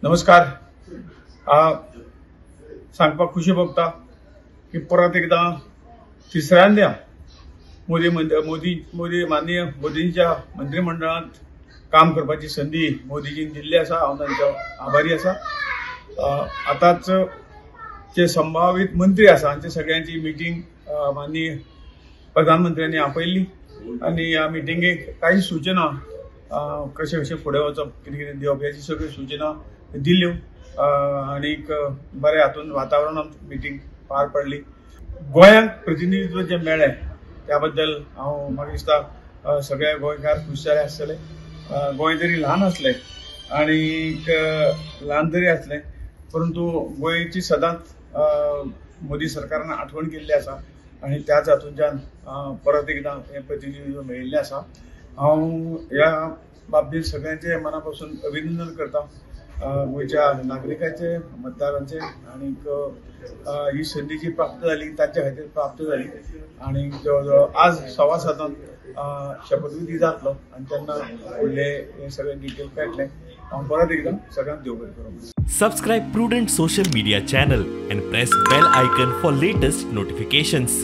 नमस्कार. सांगपाक खुशी भोगता की परत एकदां तिसऱ्यांदा मोदी मोदी मोदी माननीय मोदींच्या मंत्रिमंडळांत काम करपाची संदी मोदीजीन दिल्ली आसा. हांव तांचो आभारी आसा. आतांच जे संभावीत मंत्री आसा हांचे सगळ्यांची मिटींग माननीय प्रधानमंत्र्यांनी आपयल्ली आनी ह्या मिटिंगेक काही सूचना कशें कशें फुडें वचप, कितें कितें दिवप ह्याची सगळ्यो सूचना दिल्यो आनीक बरें हातून वातावरणांत मिटींग पार पडली. गोंयांक प्रतिनिधित्व जें मेळ्ळें त्या बद्दल हांव म्हाका दिसता सगळे गोंयकार खूश जाले आसतले. गोंय जरी ल्हान आसलें आनीक ल्हान जरी आसलें परंतु गोंयची सदांच मोदी सरकारान आठवण केल्ली आसा आनी त्याच हातूंतल्यान परत एकदां हें प्रतिनिधित्व मेळिल्लें आसा. हांव ह्या बाबतींत सगळ्यांचे मना पासून अभिनंदन करता, गोंयच्या नागरिकांचे, मतदारांचे आनीक ही संदी जी प्राप्त जाली तांच्या खातीर प्राप्त जाली. आनी जवळ जवळ आज 7:15 शपथविधी जातलो आनी तेन्ना फुडले हे सगळे डिटेल कळटले. हांव परत एकदां सगळ्यांक देव बरें करूं. Subscribe Prudent social media channel and press bell icon for latest notifications.